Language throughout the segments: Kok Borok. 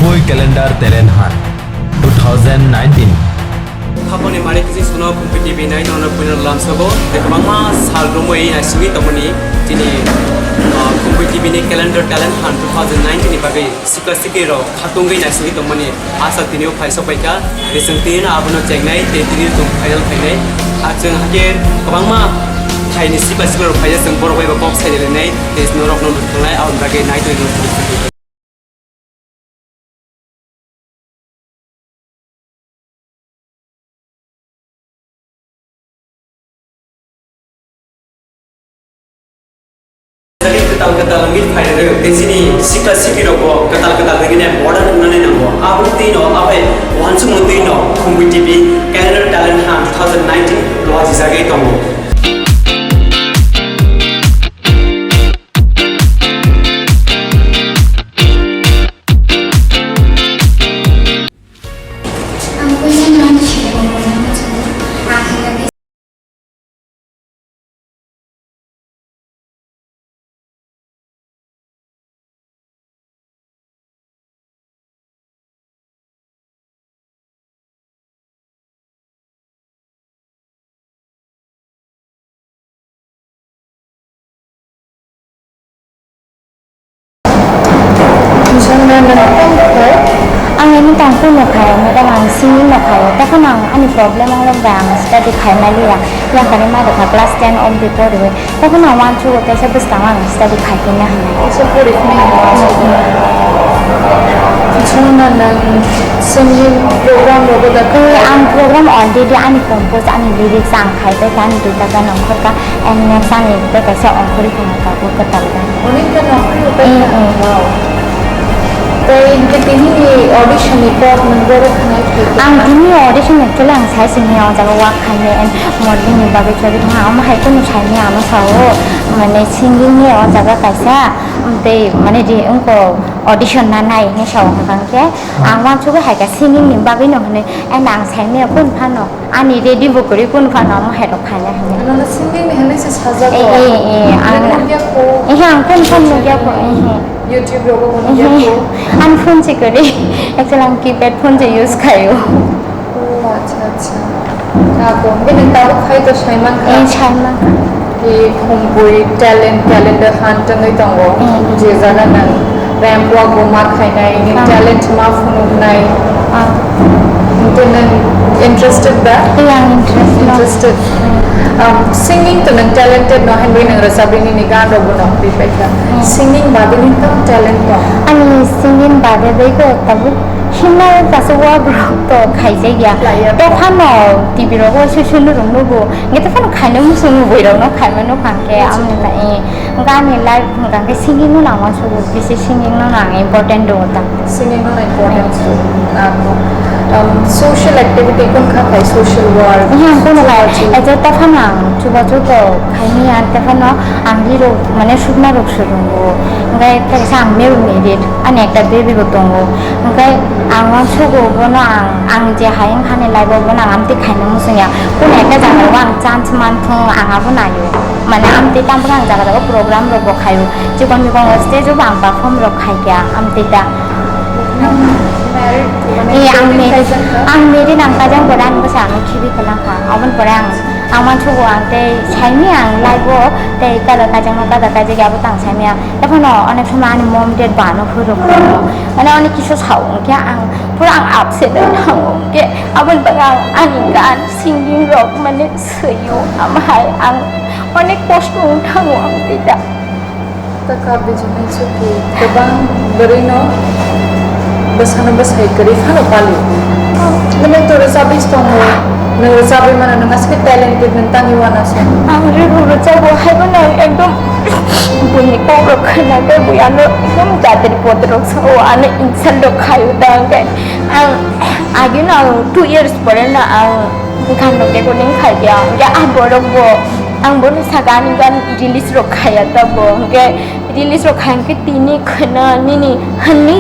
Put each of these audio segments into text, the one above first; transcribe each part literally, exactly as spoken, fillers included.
Boy Calendar Talent Hunt two thousand nineteen. Khaponi mari kisi sono Khumpui T V nai nono puino lamsogo. Tei kwbangma sal romwi naisingwi tongmani chini, ah, Khumpui T V ni Calendar Talent Hunt two thousand nineteen ni bagwi sikla sikli rok khatungwi naisingwi tongmani asa tini o phai sokpaikha. Tei chwng tini no abono chengnai tei tini chwng final khainai. Ah, chwng hakhe kwbangma phaini sikla sikla rok phaijak, chwng borok bai bo kok sai lainai tei norok no nuknai aboni bagwi nai tongwi. Kwtal kwtal wngwi phairwk, tei chini sikla siklirokbo kwtal kwtal wngwi modern wngnani nango. Aboni twino, abai uansukmung twino Khumpui T V Calendar Talent Hunt two thousand nineteen lwajijagwi tongo. Ang ini tongkhu no khayo, madam, ang singing no khayo. Tokon ang ani problem ang lok da ang study khai maliya. Yang kari ma dokha class ten obdi poriwi. Tokon ang uansukgo kaisa bwskango ang study khai khe na hinwi. Kaisa pori phunai hinwi uansukgo. Chwngno nwng singing program rogo da kha? Eh, ang program already ani compose, ani lyrics ang khai bai kha, ani duita gana ongkhor kha, and next ani tei kaisa ongkhorwi phano tabuk kwtal gana. Onek gana ongkhorwi phano? Eh, eh. Wow. Tei hinkhe tini ni audition ni kok nwng boro khwnai phai kha? Ang tini audition actually ang sai simi o jaga work khainai and modeling ni bagwi choli thangma, omo hai kunu saimanya ano sao, mane singing ni o jaga kaisa, tei mane je wngkho audition nanai hinwi sao, hwnkhe ang uansugwi hai kha singing ni bagwi no hinwi, and ang saimanya kunu phano. Ani ready bo kwrwi kunu phano omo hai rok khaina hinwi. Nono singing ni hinwi se sajak. Eh, eh, eh, ang, ang nukya kho. Eh, ang kunu phano nukya kho, eh, eh. YouTube rogo bo nukya kho. Ang phone se kwrwi. Actually, ang keypad phone se use khaio. Oh, acha, acha. Ako, bini tabuk khai to saiman kha. Eh, saiman kha. Ki Khumpui talent, calendar hunt wngwi tongo. Hmm. Je jaga nang ramp walk bo ma khainai, ni Ah. talent ma phunuknai. Ah. Hwnkhe nang interested ba? Iya, ang interest no. Interested. Hmm. Um, singing to nang talented no, hinwi nang rwchapwi nini gan rok bo no ri paikha. Hmm. Singing bade ni tam talent no? Ani singing bade bai ko tabuk himnai kaisa walk rok to khaijak ya. Laiya. To phano T V rogo se se nurung nugo. Nge to phano khaina muchung boi rok no khaima nukha hwnkhe. Yes. Amoni na, eh, hwnkhe ani life hwnkha hwnkhe singing no nang uansukgo, bisi singing no ang important rwo ta. Singing no important rwo. Ako, um, social activity kun kha phai social work? Hwnkhe ang kuno lai, chubachu. Ejo ta phano ang chubachu to khaimaya, ta phano ang ree rok mane sukma rok swrwngo. Hwnkhe kaisa ang male merit, ani ekta baby bo tongo. Hwnkhe ang uansukgo bono ang, ang je hai wngkhani life o bono ang amtwi khaina muchungya. Kuno ekta jaga o ang chance manthung ang abo naio. Mane amtwi tamo ang jaga jaga program rok bo khaio. Chikon mikon stage o bo ang perform rok khaikha amtwi ta. Married, mane Eh, ang wedding married, khaijak kha? Ang married ang kajang pore ang bwsa ang khibi kwlangkha. Aboni pore ang, ang uansukgo ang tei saimanya ang life o tei kada kajang no kada kajak abo tang saimanya. Tei phano onek somoy ani mom dad ba no phuru phuru. Mane onek kisu sao hwnkhe ang pura ang upset oi thango hwnkhe aboni bagwi ang ani gan singing rok mane Swiyo, amhai ang onek kosto wng thango ang tei da. Taka bijini chuki kwbang bwrwino bwsano bwsai kwrwi phano pali. Nwng to rwchapwi tongo, nwng rwchapwi mano, nwng aswk talented, nwng tangwi uanasong. Ang rwrwk rwchago, haibo nwng ekdom buini kokrok khwnakhe bui ano ekdom jatri potrok sao, ano insult rok khaio da, hwnkhe ang agino ang two years pore no ang Bwkha no recording khai ya, ya ah borok bo ang bono saka ani gan release rok khaya ta bo, hwnkhe release rok khai hwnkhe tini khwna nini hwnwi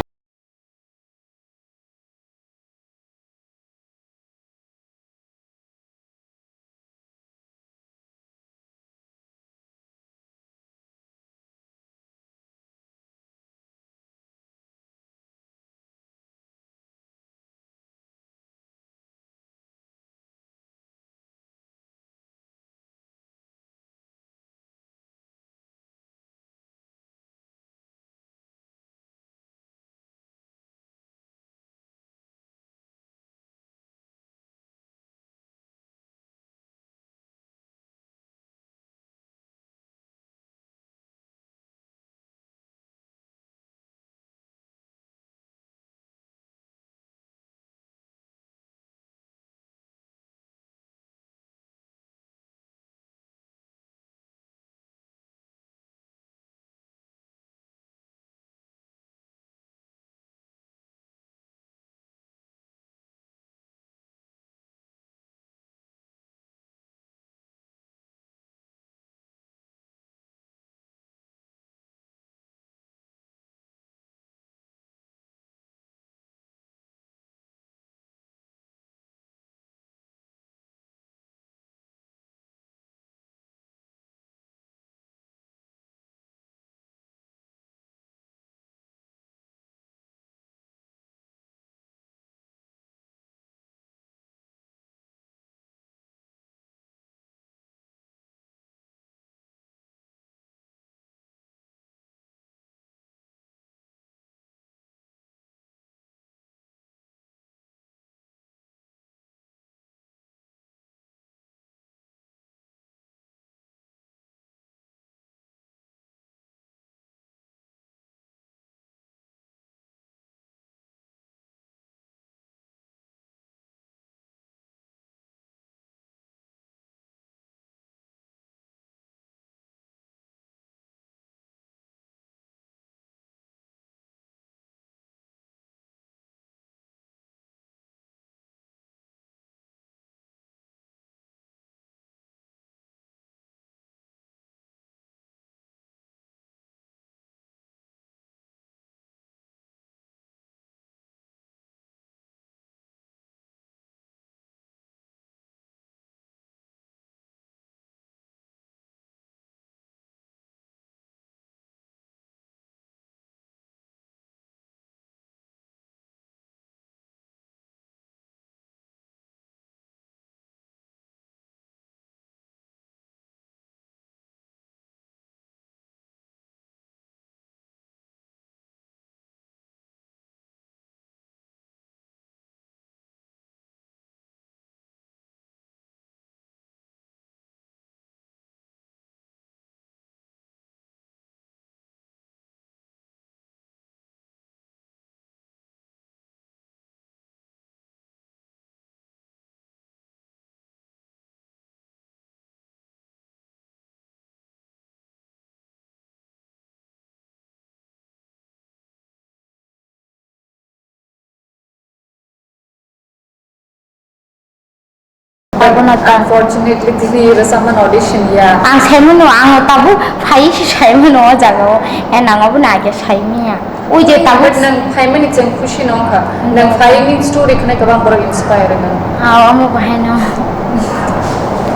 Bono ta. Unfortunately, tini rwchapmani audition ya. Ang saimano, ang tabuk phai se saimano o jaga o. Eh, nang abono age saimanya. Ui je tabuk. But nang phaimani chwng khusi no wngkha. Nang phaini story khwnai kwbang borok inspire wngkha. Ah, omo bahai no.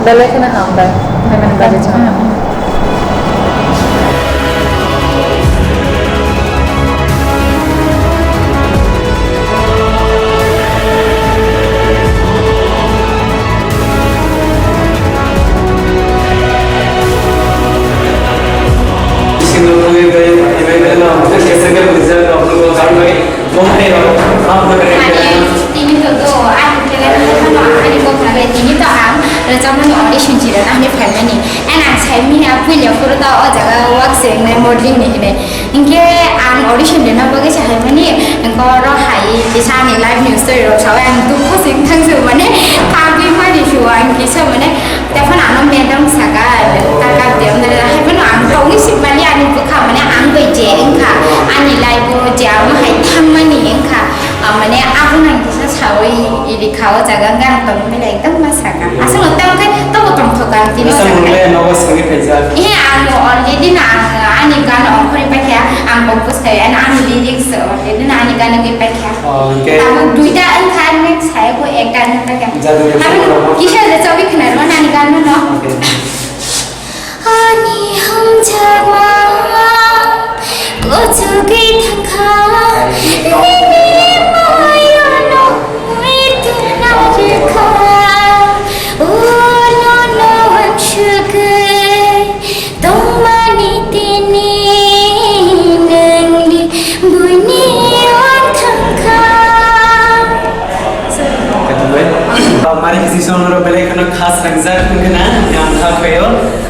Belai kheno hambai. Phaimani bagwi chwng. Ani tini to do, ani khe lai phano ani kok na le tini to ang rwchapmani audition jira nang ni phaimani. Ang ang sai mi a puila phuru ta o jaga wak se nai modeling ni hinai. Hinkhe ang audition rwna bagwi se hai mani, hinkhe oro hai kisa ani live news story rok sawi ang dukhu se wngthang se mane, pagwi mani se ang kisa mane, tei phano ano madam saka, taka de amda hai phano ang tongwi se mani ani bwkha mane ang bai je wngkha, ani live o je ang hai thangmani wngkha, ah, mane abono ang kisa sawi rikha o jaga wngkha ang tongwi belai ekdom ma saka. Aswk no tamo khe tobo tongthok ang tini saka. Nogo swngwi phaijak. He ang already no ang ani gana ongkhorwi paikha, ang bo bwsai ani lyrics already no ani gana gwi paikha. Oh, okay. Tabuk duita wngkha, next hai bo ekta wngkha. Jadu ke. Tabuk solo. Kisa le chobi khna rw ani gana no. Okay. Ani hamjakma kuchugwi thangkha, nini mayano muituna rwkha, o nono wansugwi tongmani tini nangni buini wngthangkha. Mari kisi sono belai kheno khas rangjak wngkha na, ang kha khayo.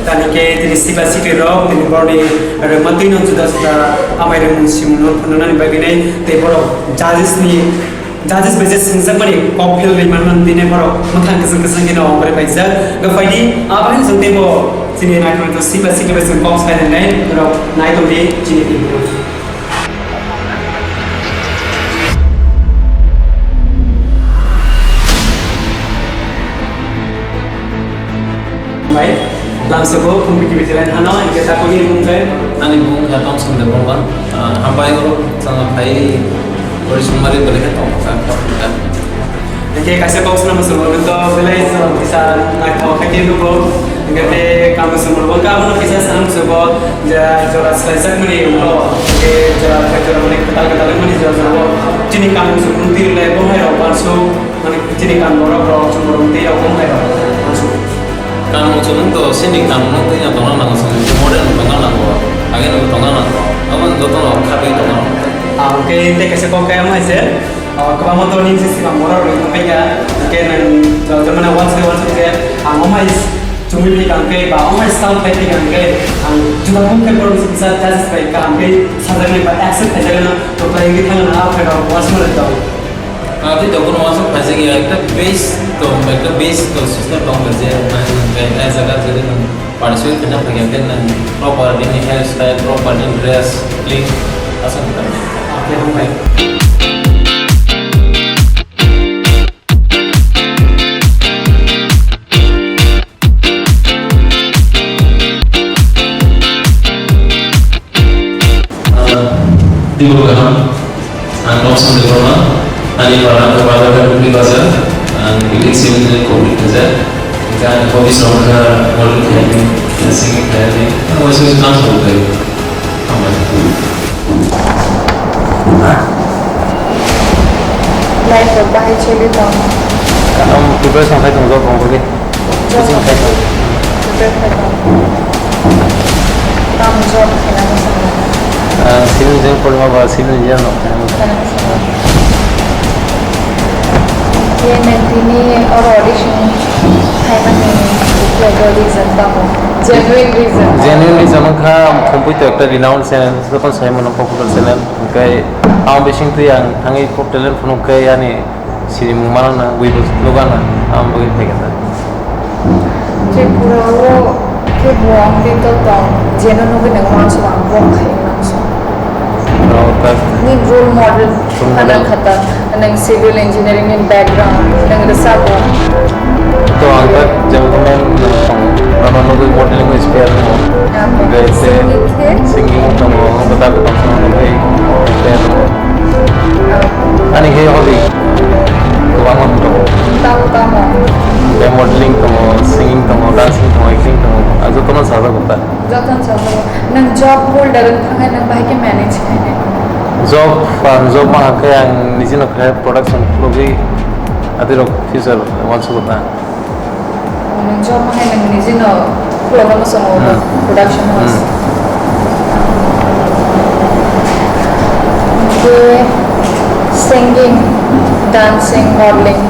Tani khe tini siba sikli rok tini borni rwma twi no juda juda amai rwmung simung no phunuknani bagwi nai tei borok judges ni, judges bai je swngjakmani kok philwi manmani tini borok mwkhang kwchwng kwchwng kheno ongkhorwi paijak. Ga phaidi abo hinjak tei bo chini naithok naithok siba sikli bai chwng kok sai rwnai borok nai tongdi chini tini. Bai, lamsoko phung biki biki lai thano, hingke takoni mung khe? Ani mung khe Thompson Debbarma. Ah, hambai oro chwng phai ori sumari bole khe tong kha, kha, kha. Hingke kaisa kok swnam swngo, nung to belai swnam kisa naithok khe tei nugo. Hingke tei kamu swngo, bo kamu no kisa swnam swngo, je jora swlaijak mani ulo, hingke jora, jora mani kwtal kwtal mani jora jora bo. Chini kamu swngo twi lai bo hai rok bansu. Mane chini kan borok rok, chwng borok tei rok wng nai rok. Kanmung chumung to chini kanmung no twi no tongna nango, chwng modern no tongna nango, age no tongna nango, abo no joto no khatwi tongna nango. Ah, hwnkhe tei kaisa kok kaya mai se, ah, kwbangma to nini se swkang borok rok wng paikha, hwnkhe nwng jora jora mane wansukhe wansukhe ang omai chumui phaikha hwnkhe ba omai style phai phaikha hwnkhe ang juda mung khe borok ni kisa judges bai kaham khe sajaknai ba accept khaijaknai to khlai wngwi thangna ah phairok wansuknai tong. Ah, tei tongphuru uansuk phaijak ya, ekta base tong, ekta base tong, system tong, je nang, nang, nang, jaga, je nang, participate khaina phai ya, then nang, proper, nini hairstyle, proper, nini dress, clean, aswk nang. Okay, hambai. Tibur kaham, ang Thompson Debbarma, ani para ang Bazar Dukli Bazar, ang B Tech Civil Engineering complete khaijak. Hingke ani hobbies rok kha modeling khaiyani, singing khaiyani, ang waisa waisa dance rok khaio. Hambai. Life rok bahai choli tong. Ang preparation khai tong job rok bagwi. Job rok khai tong. Prepare khai tong. Tamo job khaina mwsang. Ah, civil engineer porima ba civil engineer no khaina mwsang. Khe nang tini oro audition khaimani kebo reason tamo? Genuine reason. Genuine reason wngkha, ang thumpui to ekta renowned channel, joto sai mano popular channel. Hingke ang bising twi ang thangwi kok talent phunuk khe ani sinimung mano na, wi bo nugana, ang bagwi phaikha ta. Tripura o khe bo ang tei to tong, jeno nugwi nang uansuk ang bo khai uansuk. Rao ta. Ni role model. Role model. Khana khata, nang civil engineering ni background, nang rwchapmung. To ang tak jemon nang tong, nono nugwi modeling inspire tongo. Hingke se singing tongo, ang tak tong song nugwi inspire tongo. Ani khe hobby kwbangma tongo. Tamo tamo. Hingke modeling tongo, singing tongo, dancing tongo, acting tongo, ang jotono sajagw ta. Jotono sajagw. Nwng job holder wng thangkhe nwng bahai khe manage khainai? Job, ang job ma hwnkhe ang nijino khe production khulugwi adirok future uansukgw ta. Nwng job ma hai nwng nijino khulogma muchungo Hmm. production house. Hmm. Hwnkhe singing, dancing, modeling,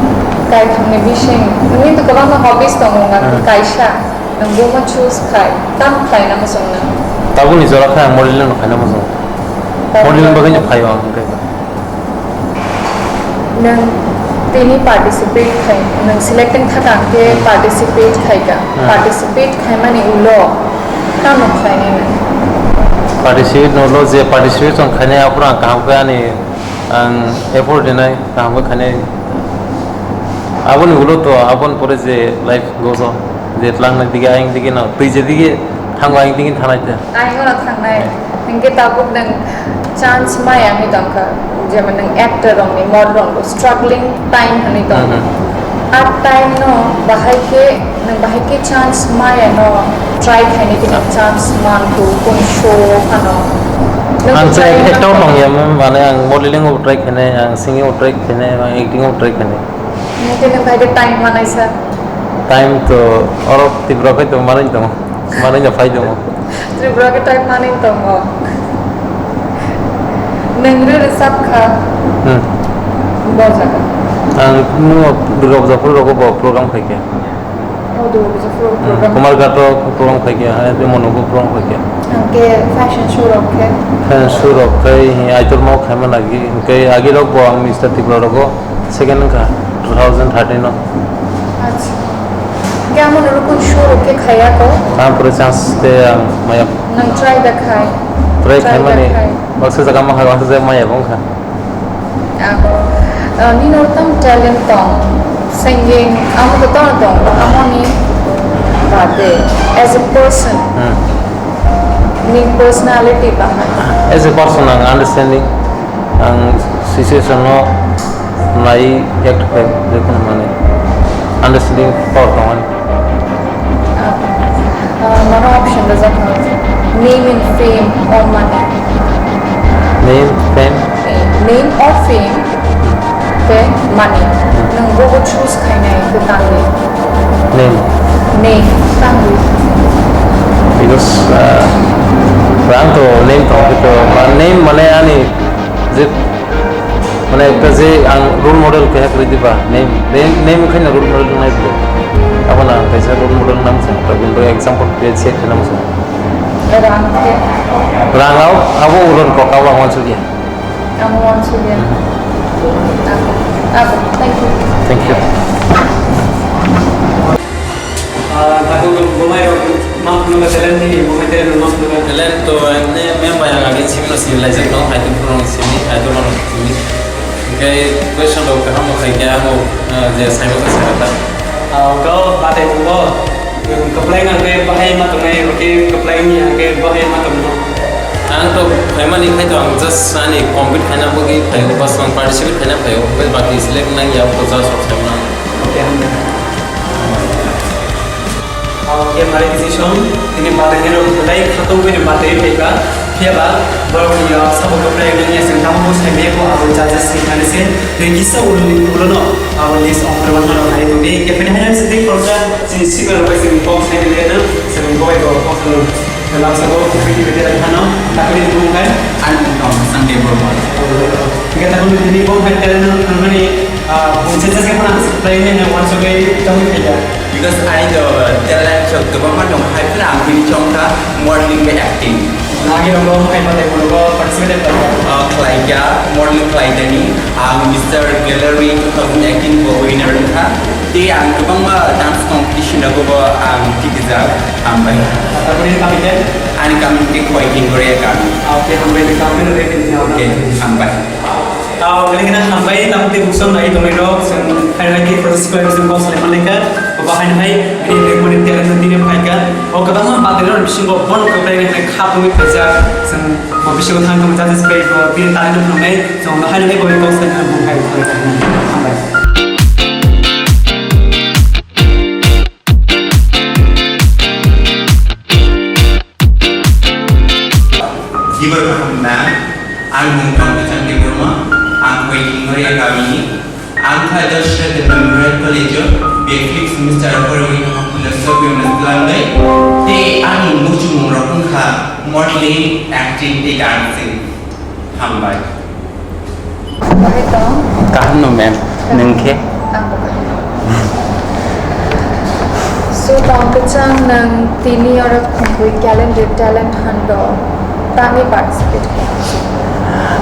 kaithangni bising, nini to kwbangma hobbies tongo, Hmm. kaisa. Nwng bomo choose khai, tamo khlaina muchung nang? Tabukni jora khe ang modeling no khaina muchung. Tabuk Modeling jora. Bagwi no phaio ang hwnkhe. Nwng tini participate khai, nwng selecting thaka hwnkhe Hmm. participate khaika. Hmm. Participate khaimani ulo tamo khlainai nwng? Participate no ulo je participation khainai aphuru ang kaham khe ani ang effort rinai kaham khe khainai. Aboni ulo to aboni pore je life goes on. Je tlangnai dige ayang dige no, twi je dige thango ayang dige thanai te. Ayang no thangnai. Hingke tabuk nang chance maya hinwi tongkha. Jemon nang actor rokni, model rokni struggling time hinwi tong. Mhm. A time no bahai khe, nang bahai khe chance maya no try khaini khe nang chance man tu kun show phano. Nang Ang to se try actor no tongya, mane ang modeling o try khainai, ang singing o try khainai, ang acting o try khainai. Nang khe nang bahai khe time manai sa. Time to oro Tripura khai to manai tong. Manwi no phai tongo. Tripura khe type manwi tongo. Nwng rw rwchap kha. Hmm. Bo jaga. Ang no Durga Puja phuru rogo bo program khai khe. O Durga Puja phuru Hmm. program. Kumar Ghat o program khai khe, hai Mono bo program khai khe. Hwnkhe fashion show rok khe? Fashion show rok khai, hi, Aitor ma khai ma nagi, hwnkhe agi rok bo ang Mister Tripura rogo. Second wngkha two thousand thirteen o. Acha. Hingke amo noro kun show rok khe khaiya ko? Tampore chance te ang maya. Nang try da khai. Try Try da khaimani khai. Baksa jaga ma hai baksa jaga maya bo wngkha. Abo, ah, nini oro tamo talent tong, singing, amo to tong tong, amoni bade, as a person, Hmm. ni personality bahai. As a person ang understanding. Ang situation no nai act khai, jekunu mane understanding power tongmani. Ah, ah, mano option rwjak kha, name and fame or money. Name, fame? Eh, name or fame, tei money. Nwng bobo choose khainai kwtal ni? Name. Name, tangwi. Because, ah, ang to name tong khe to, ma-, name mane ani je, mane ekta je ang role model keha kwrwi diba, name, name, name wngkhaino role model wngnai bwle. Abono ang kaisa role model wngna mwchang, tabukni bagwi example create se khaina mwchang. Rang khe? Rang abo, abo ulon kok, abo ang uansukya. Ang uansukya. Ako, ako, thank you. Thank you. Ah, takhuk bumai rok ma phunukha talent ni, bumai talent rok ma phunukha. Talent to emne mem bai ang age chimno simi laijak no, hai to phunuk simi, hai to phunuk simi. Hingke question rok kaham bo khai khe amo, ah, je sai bo sai ta. Ah, kau batai bo, kwplai nang khe bahai ma tongnai, rok khe kwplai ni hingke bahai ma tongno. Ang to phaimani khai to ang just ani compete khaina bagwi phaio, bas ang participate khaina phaio, bas baki select nang ya to just rok sai ma. Okay, hambai. Abo khe mari kisi song, tini batwi ni rok belai khatungwi ni batwi phaikha. Phiya ba borok ni, ah, sabo kwplai wngya, chwng tamo bo sai maya kho, abo judges ni thani se. Tei kisa ulo ni ulo no abo list ong phai rwma rok nai tongdi. Hingke phai hai se tei khoroksa chini senior rok bai chwng kok sai maya no, chwng bo bai bo kok sai. Lamsa bo kwpui kwpui tere phano, takuni bumung hai? Ani bumung Sanjay Bormon. Hingke takuni tini bo hai tere no thangmani, ah, bumse jase phano ang kwplai ni hwnwi uansugwi tongwi phaikha. Because ani to talent rok kwbangma tongo, hai phano ang bini chongkha modeling bai acting. Agi rok bo hai mate bo participate khlaikha? Ah, khlaikha, modeling khlaidani. Ang Mister Gallery two thousand eighteen bo winner wngkha. Tei ang kwbangma dance competition rogo bo ang tikijak. Hambai. Taboni kami khe? Ani kami khe Koitinggoria kami. Ah, okay, hambai, ni kami no ready ni. Okay, hambai. Ah, kali kena hambai, tamo tei buksong nai tongwi rok, chwng hai hai khe process khlai chwng kok salai manlai kha. Bo haino hai bini rimoni talent no tini phaikha. O kwbangma batirok bisingo bono kwplai ni hai khapungwi phaijak. Chwng bo bisingo thang tong judges bai bo bini talent no phunuknai. Chwng haino hai boi kok sai no bung hai khlai kha. Hambai. Gibor kaham na, ang mung Tongkha Chandi Burma, ang Koiling Noria kamini, ang kha Joshua Memorial College o B A fifth semester o porwi philosophy honours khlangwi, tei ani muchungmung rok wngkha modeling, acting tei dancing. Hambai. Bahai tong? Kaham no, ma'am. Kaham. Nwng khe? Ang bo kaham. So, Tongkha Chang, nwng tini oro khungwi calendar talent hunt o tamni participate khe?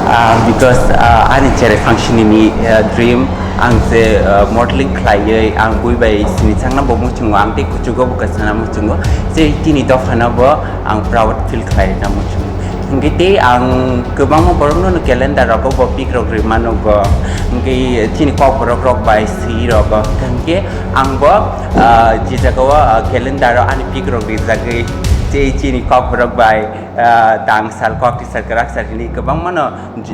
Ah, because, ah, ani cherai phangsini ni, ah, dream, ang je, ah, modeling khlaiwi, ang bui bai sini changna bo muchungo, ang tei kuchugo bo kwchana muchungo, je tini dophano bo ang proud feel khlai na muchungo. Hingke tei ang kwbangma borokno no calendar rogo bo pic rok rwima nugo. Hingke chini kokborok rok bai swi rogo. Hingke ang bo, ah, je jaga o, ah, calendar o ani pic rok rijagwi tei chini kokborok bai, ah, tang sal, kok tisal, kwrak sal hwnwi kwbangma no,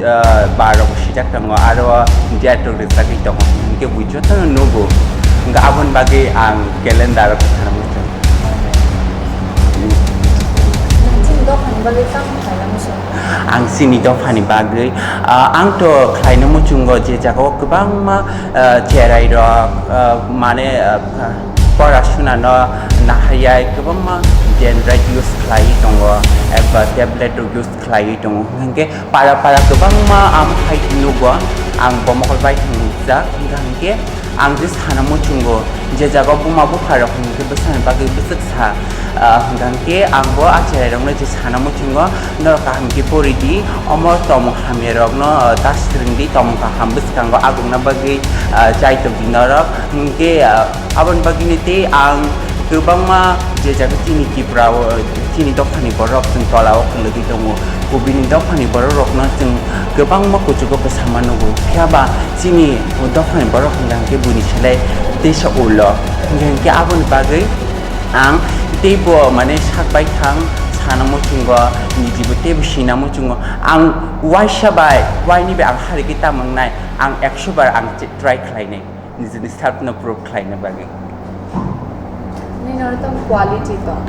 ah, bar rok swijak tongo, aro date rok rijagwi tongo. Hingke bo jotono nugo. Hingke aboni bagwi ang calendar o kwthang muchung. Nang chini dophani bagwi tamo khlaina muchung? Ang chini dophani bagwi, ah, ang to khlaina muchungo je jaga o kwbangma, ah, cherai rok, ah, mane, ah, pora suna no nahariya kwbangma dendrite use khlai tongo, eba tablet rok use khlai tongo. Hingke para para kwbangma ang hai nugo, ang bo mokol bai thang nukjak, hingke ang je sana muchungo, je jaga buma bupha rok hwnwi khe bwsani bagwi bwswk sa, ah, hwnkha hwnkhe ang bo a cherai rokno je sana muchungo, norok kaham khe pori di, omo tomung hamya rokno, ah, ta swrwng di, tomung kaham bwskango agukna bagwi, ah, chai tok di norok, hwnkhe, ah, aboni bagwino tei ang kwbangma je jaga chini Tripura o, chini dophani borok chwng tola o khwlwgwi tongo, kubini dophani borok rokno chwng kwbangma kuchugo bwsama nugo, phiya ba chini dophani borok hwnkha hwnkhe buini selai teisa ulo. Hwnkha hwnkhe aboni bagwi ang teibo, mane, sak baithang sana muchungo, nijibo teibo sina muchungo. Ang uaisa bai, uaini bai ang harigwi tamo wngnai, ang ekso bar ang try khlainai, nijini self no prove khlaina bagwi. Nini oro tamo quality tong?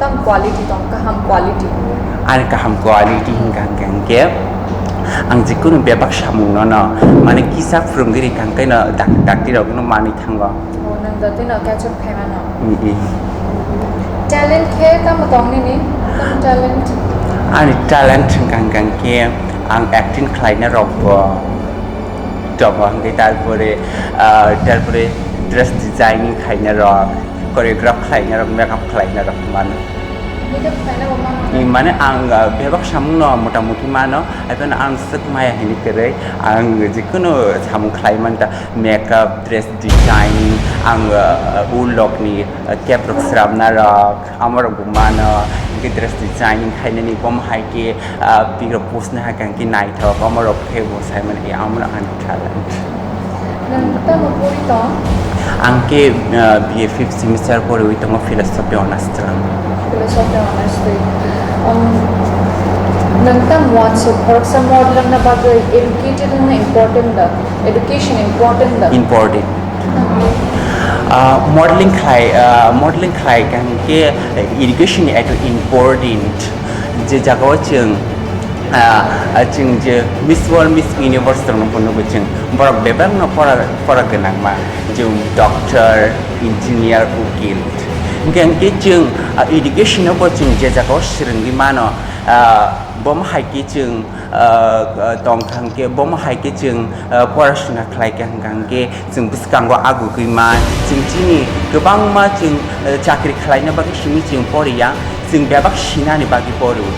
Tamo quality tong, kaham quality? Ani kaham quality hwnkha hwnkha hwnkhe, ang jikunu bebak samungno no, mane, kisa phwrwngwi rikha hwnkhe no dak-, dakti rokno manwi thango. O, nwng jotino catch up khaimano? Mm, mm. Talent khe tamo tong nini? Tamo talent? Ani talent hwnkha hwnkha hwnkhe ang acting khlaina rokbo. Tongo hwnkhe tarpore, ah, tarpore dress designing khlaina rok, choreograph khlaina rok, makeup khlaina rok mano. Makeup khlaina bo mano? Ni mane ang, ah, bebak samung no mota moti mano, haikhe ang swk maya hini kwrwi, ang jikunu samung khlai manta, makeup, dress designing, ang, ah, ul rok ni, ah, cap rok sramna rok, amo rok bo mano, hwnkhe dress designing khainani bomo hai khe, ah, bini rok post na hai khe naithok, omo rok khe bo sai mani, amo rok ani talent. Nwng tamo pori tong? Ang khe, ah, B A fifth semester poriwi tongo, philosophy honours twlang. Philosophy honours twi. Um, nwng tamo uansuk khoroksa model wngna bagwi educated wngna important da? Education important da? Important. Ah, modeling khlai, ah, modeling khlai kha hwnkhe education ni eto important. Je jaga o chwng, ah, ah, chwng je Miss World, Miss Universe rok no bo nugo chwng, borok bebak no pora, pora gwnangma, je doctor, engineer, ukil. Hwnkhe, hwnkhe chwng, ah, education no bo chwng je jaga o swrwngwi mano, ah, bomo hai khe chwng, ah, ah, tong kha hwnkhe, bomo hai khe chwng, ah, porasuna khlai kha hwnkha hwnkhe, chwng bwskango agugwi man, chwng chini kwbangma chwng, ah, chakri khlaina bagwi simi chwng poriya, chwng bebak sinani bagwi porio.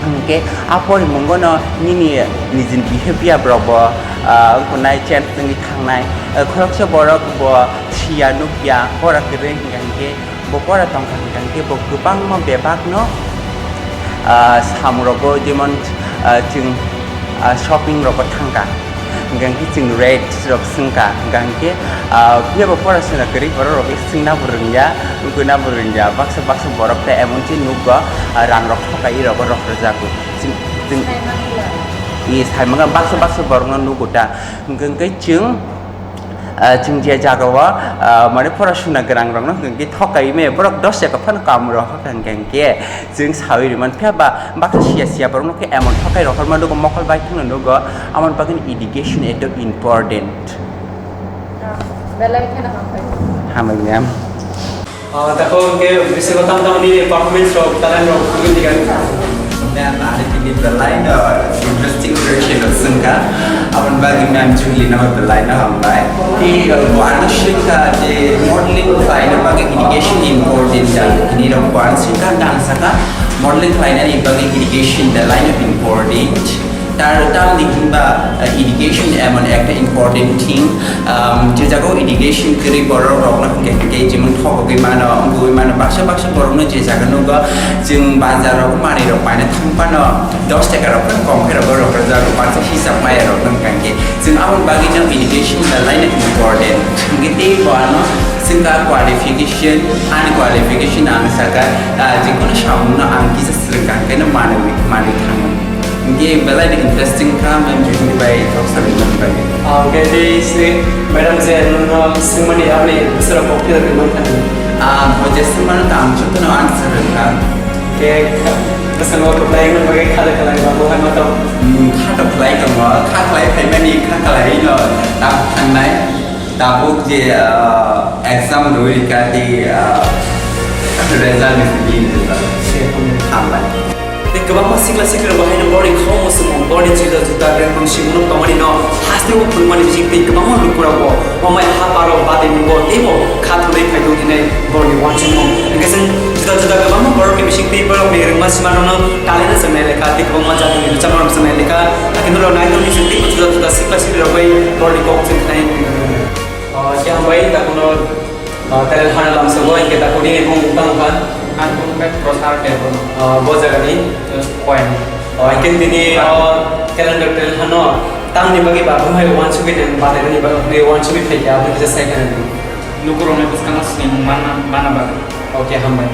Hwnkhe a porimungo no nini nijini behavior rok bo, ah, wngkha nai change wngwi thangnai. Ah, khoroksa borok bo siya nukya, pora kwrwi hwnkha hwnkhe, bo pora tongkha hwnkha hwnkhe bo kwbangma bebakno, ah, samung rogo jemon, ah, chwng, ah, shopping rogo thangkha. Hingke chwng rate rok swngkha, hingke, ah, phiyaba porasona kwrwi borok rok swngna bo rwngya, wngkuna bo rwngya, baksa baksa borok tei emon chini nugo, ah, rang rok thokai rok rok rwjago. Chwng, chwng, i saimanga baksa baksa borok no nugo ta, hingke chwng, ah, chwng je jaga o, ah, mane porasona gwnang rok no hingke thokai me borok dos chaka phano kam rok hingke. Chwng sawi rwmani phiya ba baksa siya siya borokno khe emon thokai rohorma nugo, mokol bai thangno nugo, amoni bagwino education eto important. Belai kheno hambai. Hambai ma'am. Ah, tako ke bisingo tam tamni performance rok, talent rok, tugui tiga. Ma'am, ani tini belai no interesting question rok swngkha. Aboni bagwi ma'am Julie no belai no hambai. Ti, uh, bo ano swngkha je modeling khlaina bagwi education important da. Tini rok bo ano swngkha, ang saka modeling khlainani bagwi education da line of important. Tar, tamni hinba, uh, education emon ekta important thing. Um, je jago education kwrwi borok rokno hwnkhe hwnkhe jemon thokgwi mano, wngwi mano, baksa baksa borokno je jaga nugo, chwng bazar rok manwi rok paina thang phano, dos taka rok phano kom khe rok rok rwjak rok baksa hisab maya rok nang kangkhe. Chwng aboni bagwi no education belai no important. Hwnkhe tei bo ano chwng ka qualification, ani qualification ang saka, ah, jikunu samung no ang kisa swrwng kangkhe no manwi, manwi thango. Hwnkhe belai no interesting kha, ma'am Julie bai talk salai mani bai. Ah, hwnkhe tei se madam je nono swngmani aboni bwswrok kok philak rwmani thani. Ah, bo je swngmano tamo jotono answer rwkha. Khe bwskango kwplai wngmani bagwi kha da khlai ba bo hai ma tong? Hmm, kha to khlai tongo, kha khlai phaimani, kha khlai no ta thangnai. Tabuk je, ah, exam rwi rwkha tei, ah, result ni simi wngkha. Hambai. Tei kwbangma sikla siklirok bo haino borni khoroknwi swmung, borni juda juda rwngmung swmung tongmani no haste o phunukmani bising tei kwbangma lukurok bo omai ha paro batwi nungo tei bo kha thwnwi phai tong hinwi borni uansukmung. Hwnkhe chwng juda juda kwbangma borokni bising tei borokni rwngma simarokno talent rwchapnai lekha tei kwbangma jatini rwchapmarok rwchapnai lekha. Hakhe norok naitokni chwng teibo juda juda sikla siklirok bai borni kok chwng khnai. O, khe hambai, takhorno, o, talent hano lamsogo, hinkhe takhorni bumung tamo kha? Ang bumung khe Prosar Debbarma. O, bo jagani? Point. O, hinkhe tini, o, calendar talent hano tamni bagwi ba bumung hai uansugwi nang batainani bagwi uansugwi phaikha, aboni kisa sai khna di. Lukurokni bwskango sinimung manna, manna bagwi. O, khe hambai.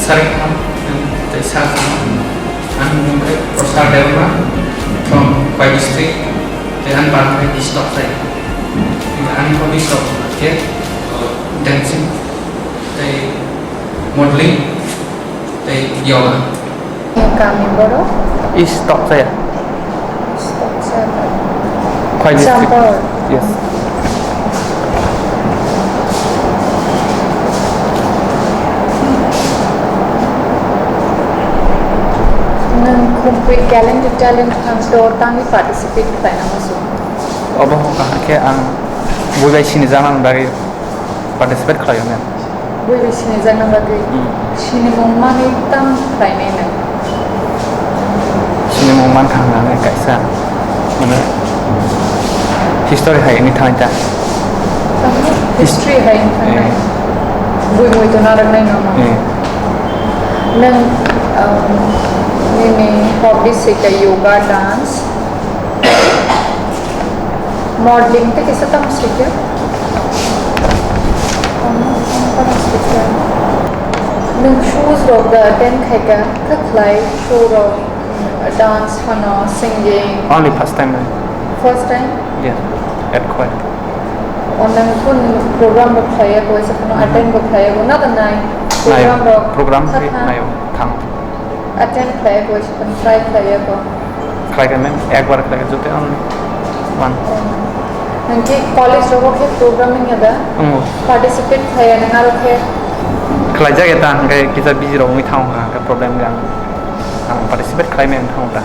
Sarikhan, tei Sarikhan, ang mung khe Prosar Debbarma from Khowai district, tei ang bang khe East Tokchai. Ani hobby sok khe dancing, tei modeling, tei yoga. Kami borok? East Tokchaya. East Tokchaya. Khowai district. Champawat. Yes. Nwng khumpui calendar talent hunt o tangwi participate khlaina muchung? Obo wngkha khe ang bui bai sinijaknani bagwi participate khlaio, ma'am. Bui bai sinijakna bagwi? Hmm. Sinimung manwi tamo khlainai nwng? Sinimung mankha hwnwi kaisa, mane, history hai wngwi thangwi ta. Tamo history hai wngwi thangnai? Eh. Bui mui to narwknai nono? Eh. Nwng, um, nini hobby se khe yoga, dance? Modeling tei kisa tamo swijak? Tamo, tamo, tamo swijak? Nwng shows rok da attend khaika, kha khlai show rok, dance hano, singing? Only first time, ma'am. First time? Yes, at Khowai. O nwng kun program rok khlaiya, kaisa kuno attend bo khlaiya, bo na da nai? Nai, program rok program kha khe kha? Nai, thang. Attend khlaiya, kaisa kuno try khlaiya bo. Khlaikha, ma'am, ekbar khlaikha, joto ang man. Nangkhe college rogo khe program wngya da? Wngo. Participate khlaiya nang aro khe? Khlaijak ya ta, hwnkhe kisa busy rok wngwi thango, hwnkhe problem wngya ang. Ang participate khlai maya wng thango ta.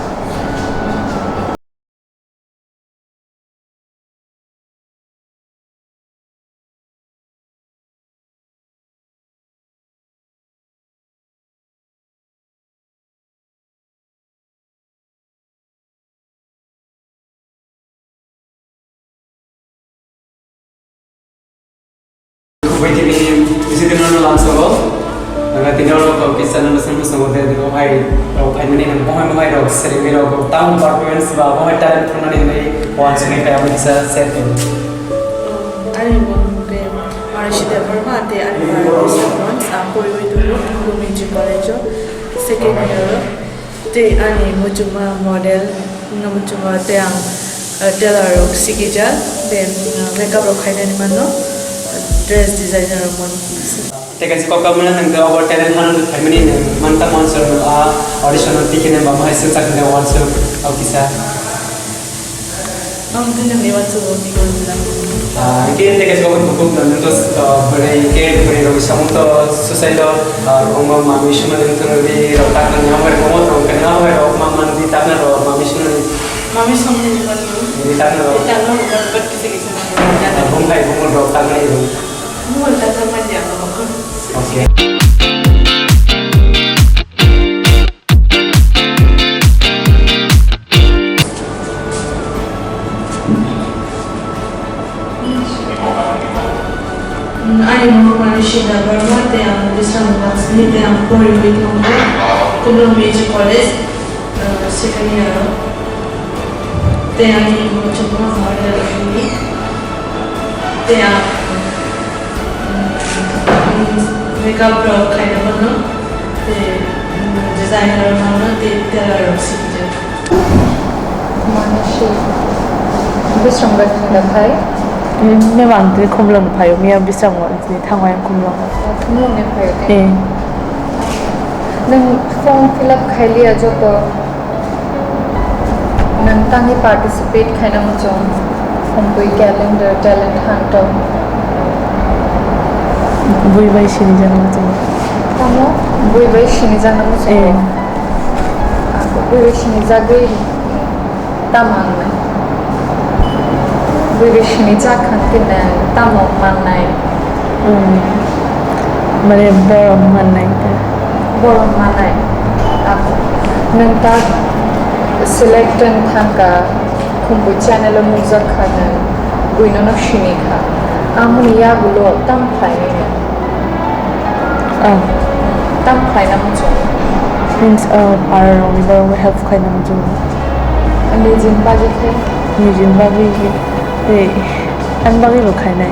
Wai tini bisi dino no lamsogo. Nang tini oro kok kisa no bwswng bwswng o de o hai rok phaimani nang bohai bohai rok selengwi rok tamo performance ba bohai talent phunani hinwi wansugwi phai abo kisa share khaidi. Ani mung khe Marshita Verma tei ani pharani Sermon, ang poriwi tongo Guru Music College o second year o. Tei ani muchungma model wngna muchungo tei ang, eh, tailor rok sikijak, tei, mm, makeup rok khainani mano, dress designer rok mano. Tei kaisa kok kaumani nang tei obo talent hano phaimani nang manta monso no a audition no tikhe nang bama hai swngchar hinwi wansuk au kisa. Ang bini ni wansuk o ni gol jila. Ah, hingke tei kaisa kok bukhuk nang to, ah, bwrwi hingke bwrwi rok samung to suicide o, ah, kwbangma manwi swnamwi thwngwi rok taknani hambai rok omo rok khe hambai rok ma manwi takna rok manwi swnamwi. Manwi swnamwi rok. Ni takna rok. Takna rok bat kisa kisa. Ah, bumthai bumung rok taknai rok. Mungwi takna manya. Okay. Ani mung Manisha Debbarma tei ang Bisram Laxmi tei ang poriwi tongo Kumla Music College, eh, second year o. Tei ani muchungma model wngwi tei ang, mm, makeup rok khaina mano tei, mm, designer mano tei tailor rok sikijak. Mane se Bisram Ghat ni da phai? Mem ang tini Khumlung phai, miya Bisram Ghat ni thangwi ang Khumlung. Khumlung ni phai te? Eh. Nang form fill up khai liya joto? Nang tangwi participate khaina muchung? Humpui calendar, talent hunt o. Bui bai sini jana muchung. Tamo? Bui bai sini jana muchung. Eh. Ako bui bai sini jagwi tamo ang nai? Bui bai sini jak khan khe nang tamo mannai? Hmm. Mane borom mannai ta? Borom mannai. Ako nwng ta select wng thangka, khumbu channel o nukjak kha nwng, buino no sini kha. Amoni yagulo tam khlainai nwng? Ah. Tam khlaina muchung? Means, ah, para rokni borokno help khlaina muchung. Nijini bagwi khe? Nijini bagwi khe, tei ani bagwi bo khlainai.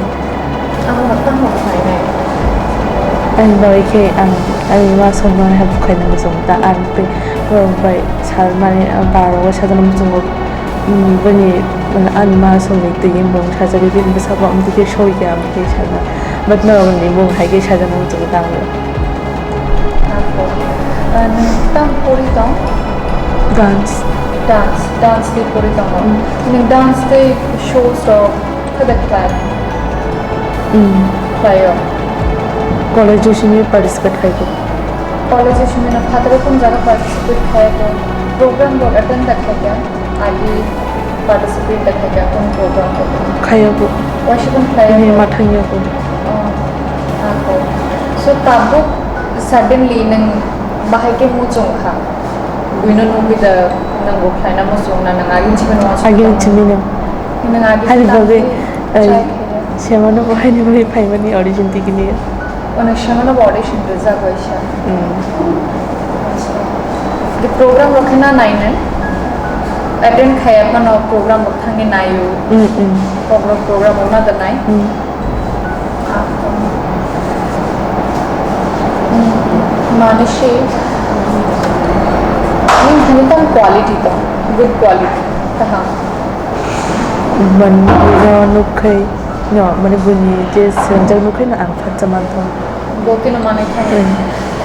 Ang no tamo khlainai? Ani bagwi khe ang ani ma songno help khlaina muchungo ta, ang tei borok bai sal mani, ah, bara rok bai sajagna muchungo. Hmm, bini, hmm, ani ma songni twi bwrwng sajagwi bini bwskango amtwi khe soi khe amtwi khe sajak. But norokni bwrwng hai khe sajakna muchungo ta ang. Ako, ah, nwng tamo pori tong? Dance. Dance, dance twi pori tongo. Hmm. Nwng dance tei shows rok Khe de khlai? Hmm. Khlaio. College o simi participate khai khe? College o simi no phataro kung jaga participate khai khe, program rok attend da khai khe, agi participate da khai khe, kung program rok. Khaio bo. Waisa kung khlaio. Ini bo. Ma thangyo bo. Oh, ako. So tabuk suddenly nwng bahai khe muchung kha. Buino nugwi da nwng bo khlaina muchung na nwng agini simi no? Agini simi no. Nwng agi. Ani bagwi, try ai, khaina. Semano bo haini bagwi phaimani audition tikini. Ono semano bo audition rijak waisa. Hmm. Acha. The program rok khe na nai nwng? Attend khaya phano program rok thangwi naio. Hmm, hmm. Program, program rok na da nai? Hmm. Mane se, nini thani tamo quality tong, good quality, kaham. Mane buino nukkhai, no, mane buini je swngjak nukkhai no ang phatsa mantong. Bo khe no mane thani. Hmm.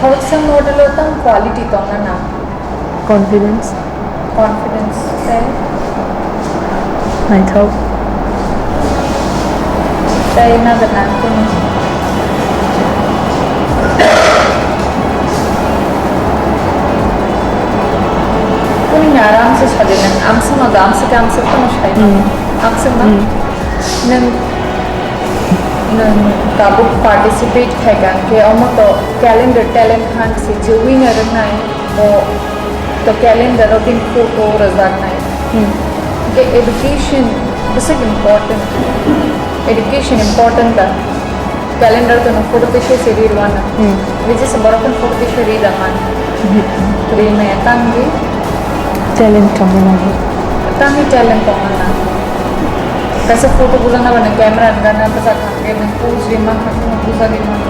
Khoroksa model o tamo quality tong na na? Confidence. Confidence tei naithok. Tei nugwi nang kunu. Kunu ni aram se sadi nang, amsa no da, amsa ke amsa kono sai no. Hmm. Amsa no. Hmm. Nang, nang tabuk participate khai kang khe, omo to calendar talent hunt se je winner nai, o To calendar o tin photo rwjaknai. Hmm. Hwnkhe education bwswk important. Education important ba? Calendar to no photo twi se ri rwna. Hmm. Ri jesa borok no photo twi se ri da man. Hmm. Ri me tang ri. Talent tong na. Tang ri talent tong na. Kaisa photo bujang na bana camera ang gana bujak hangke nang pose ri man hangke nang bujak ri man.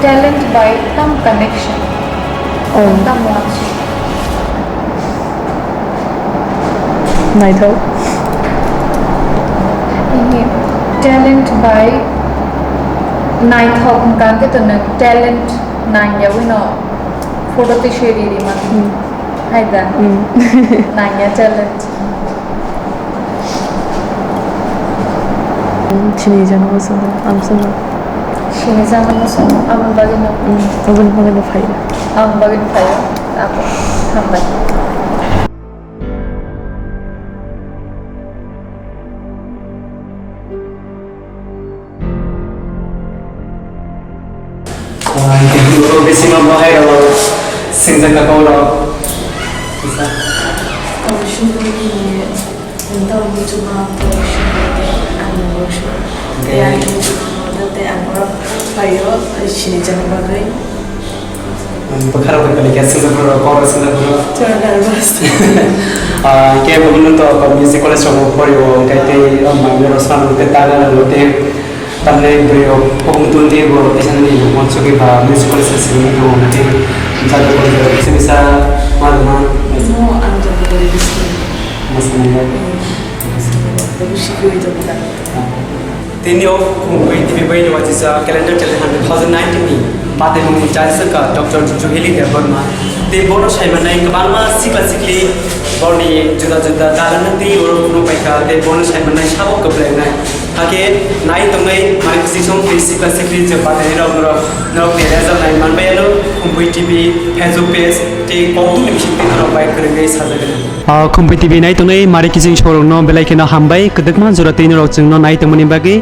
Talent by tam connection. Oh. Tam watch. Naithok. Ini talent by naithok hwnkha hwnkhe to nwng talent nangyawi no photo twi se ri ri man. Hmm. Hai da? Hmm. Nangya talent. Chini jana masana, ang sana. Chini jana masana, ang bagino. Hmm, abang bagino fire. Ang bagino fire. Ako, hambai. Bisima bahai rok singjakna kau rok. Kisa. Ang sini tentang buchuma ang sini ang buchuma. Ya, buchuma, tentang ang orang payo sini jangan bagai. Bwkha rok kali khe singsa phuru rok, kok rok singsa phuru. Chwra nervous. Ah, ke bo nung to music college rok bo pori o, hwnkhe tei o manwi rok swnam rok tei ta gana rok tei tamni bwrwi rok kokong tun tei bo teisa nini rok uansugwi ba music college se simi rok hwnkhe tei jadu college rok kisa kisa ma rok ma. No, ang jadu college se. Masa nang ya. Babu sikwi to bukan. Tini o Khumpui T V bai ni wachisa calendar challenge hundred thousand nineteen ni batemung ni judge wngkha Doctor Juhili Debbarma. Tei bono saimanai kwbangma sikla sikli borni juda juda dalano tei oro phunuk paikha tei bono saimanai sabo kwplainai. Hakhe nai tongnai mani kisi song tei sikla sikli je batemung rok norok norok ni result nai manbai ano Khumpui T V Facebook page tei kokduk ni bising tei norok bai kwrwngwi sajagani. Ah, Khumpui T V nai tongnai mari kising sorokno belai kheno hambai, kwdwkma jora tei norok chwngno nai tongmani bagwi.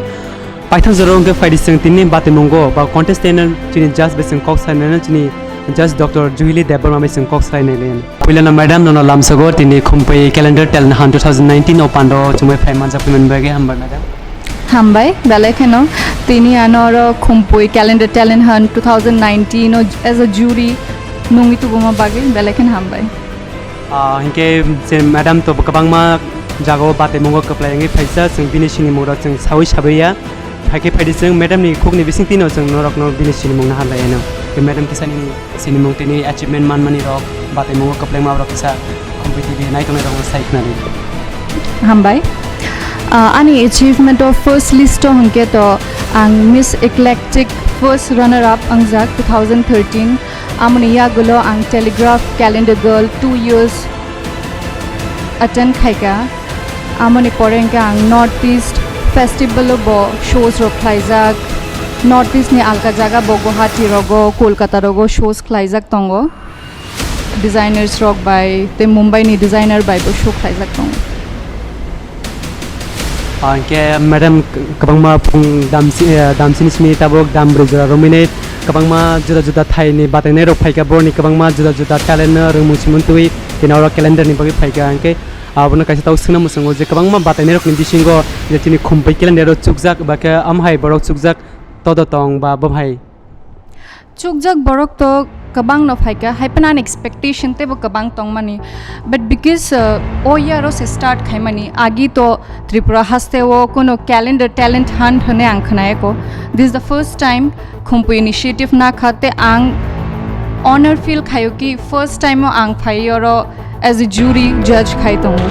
Paithak jora wngkhe phaidi chwng tini batimungo ba contestant chini judge bai chwng kok sainai chini judge Doctor Juhili Debbarma bai chwng kok sainai le. Puilano madam nono lamsogo tini Khumpui Calendar Talent Hunt two thousand nineteen o pando chumui phai manjak phimani bagwi hambai madam. Hambai, belai kheno tini ano oro Khumpui Calendar Talent Hunt two thousand nineteen o as a jury nungwi tubuma bagwi belai kheno hambai. Ah, hinkhe je madam to kwbangma jagao bataimungo kwplai wngwi phaisa, chwng bini sinimung rok chwng saui sabai ya. Haikhe phaidi chwng madam ni khukni bising tino chwng norokno bini sinimung naharlai ano. Khe madam kisa nini sinimung tini achievement manmani rok bataimungo kwplaima rok kisa Khumpui T V naitongnai rokno sai khwnadi. Hambai. Ah, ani achievement o first list o hwnkhe to ang Miss Eclectic first runner up wngjak two thousand thirteen. Amoni yagulo ang Telegraph Calendar Girl two years attend khaika. Amoni pore hwnkhe ang North East Festival o bo shows rok khlaijak. North East ni alka jaga bo Guwahati rogo, Kolkata rogo shows khlaijak tongo. Designers rok bai tei Mumbai ni designer bai bo show khlaijak tongo. Ah, hwnkhe madam kwbangma phung damsi-, eh, damsini simi tabuk dam brwi jora romwi nai kwbangma juda juda thai ni batainai rok phaikha, boroni kwbangma juda juda talent no rwngmung simung twi tini oro calendar ni bagwi phaikha, hwnkhe abono kaisa tabuk swngna mwswngo je kwbangma batainai rok ni bisingo je chini Khumpui calendar o chukjak ba khe am hai borok chukjak todo tong ba bo hai. Chukjak borok to kwbangno phaikha, hai phano ani expectation teibo kwbang tongmani. But because, uh, o year o se start khaimani, agi to Tripura haste o kono calendar talent hunt hwnwi ang khwnayako. This is the first time Khumpui initiative nakha tei ang honor feel khaio ki first time o ang phai oro as a jury judge khai tongo.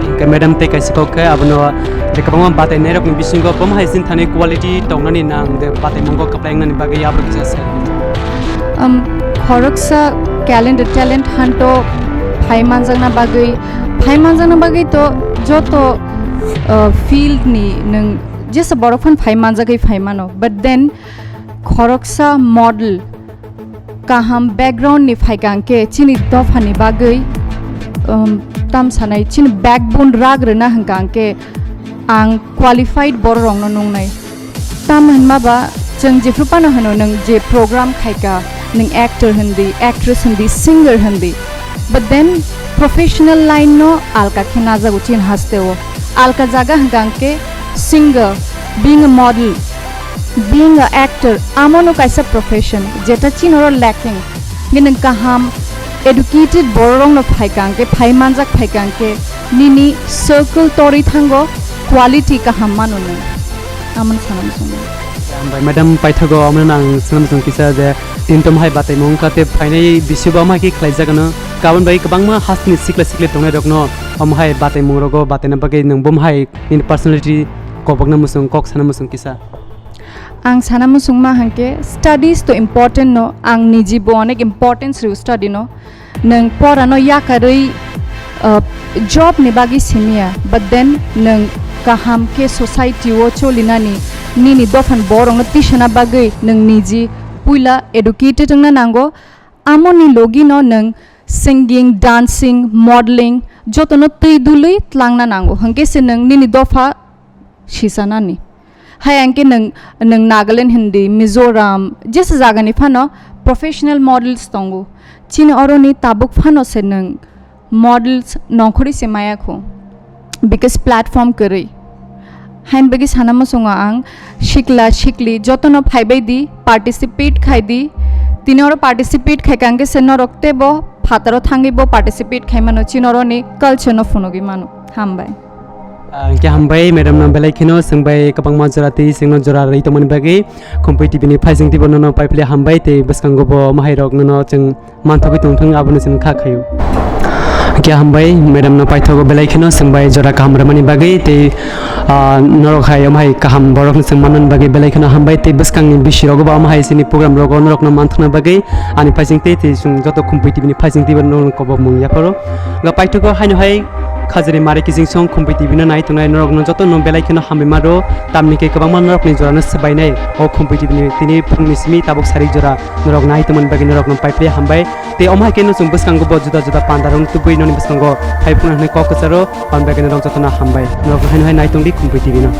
Hingke madam tei kaisa kok khe abono je kwbangma batai nairokni bisingo bomo hai chini thani quality tongnani nang de batai mungo kwplai wngnani bagwi abo kisa sai. Um, khoroksa calendar talent hunt o phai manjakna bagwi, phai manjakna bagwi to joto, uh, field ni nwng jesa borok phano phai manjagwi phai mano, but then khoroksa model kaham background ni phaikha hwnkhe chini dopha ni bagwi, um, tam sanai chini backbone rak rwna hwnkha hwnkhe ang qualified borok rok no nungnai. Tam hwnma ba chwng jephru phano hwno nwng je program khaikha, nwng actor hindi, actress hindi, singer hindi, but then professional line no alka khe najago chini haste o. Alka jaga hwnkha hwnkhe singer, being a model, Being a actor, amo no kaisa profession, jeta chini oro lacking. Nini kaham educated borok rok no phai kang khe, phai manjak phai kang khe, nini circle torwi thango, quality kaham mano nung. Amo no sana muchungo. Hambai madam paithago, amo no ang sana muchung kisa je, tin tom hai batai mung kate phainai bisi bo ama ki khlai jagano, kabon bai kwbangma hasteni sikla sikla tongnai rok no, omo hai batai mung rogo batai na bagwi nung bom hai nini personality kobok na muchung kok sana muchung kisa. Ang sana muchungma hwnkhe studies to important no, ang niji bo onek importance rw study no. Nwng pora no yakarwi, uh, job ni bagwi simiya, but then nwng kaham khe society o cholinani, nini dophan borok no tisana bagwi nwng niji puila educated wngna nango. Amoni logi no nwng singing, dancing, modeling joto no twi dului tlangna nango, hwnkhe se nwng nini dopha sisanani. Hai ang khe nwng, nwng Nagaland hindi, Mizoram, jesa jagani phano professional models tongo. Chini oroni tabuk phano se nwng models nongkhorwi se maya kho. Because platform kwrwi. Hain bagwi sana muchungo ang, sikla sikli jotono phaibai di, participate khai di. Tini oro participate khai kang khe se norok tebo phataro thangwi bo participate khai mano, chini oroni culture no phunugwi mano. Hambai. Ah, hwnkhe hambai, madam no belai kheno swngbai kwbangma jora twi swngno jora rwi tongmani bagwi Khumpui T V ni phaising twibo nono paiphile hambai tei bwskango bo mahairok nono chwng manthogwi tongthung abono chwng kha khaio. Hwnkhe hambai, madam no paithago belai kheno swngbai jora kaham rwmani bagwi tei, ah, norok hai omo hai kaham borok no chwng manmani bagwi belai kheno hambai tei bwskangni bisi rogo bo omo hai chini program rogo norok no manthokna bagwi ani phaising tei tei chwng joto Khumpui T V ni phaising twibo nono kobok mung yapharo. Ga paithago haino hai Khajari mare kiching song Khumpui T V no nai tongnai norok no joto no belai kheno hambai maro, tamni khe kwbangma norok ni jora no swbainai o Khumpui T V ni tini phungni simi tabuk sarik jora norok nai tongmani bagwi norok no paipli hambai. Tei omo hai khe no chwng bwskango bo juda juda panda rok no tubui noni bwskango hai phano hwnwi kok kwcharo, panda khe norok joto no hambai. Norok no haino hai nai tongdi Khumpui T V no.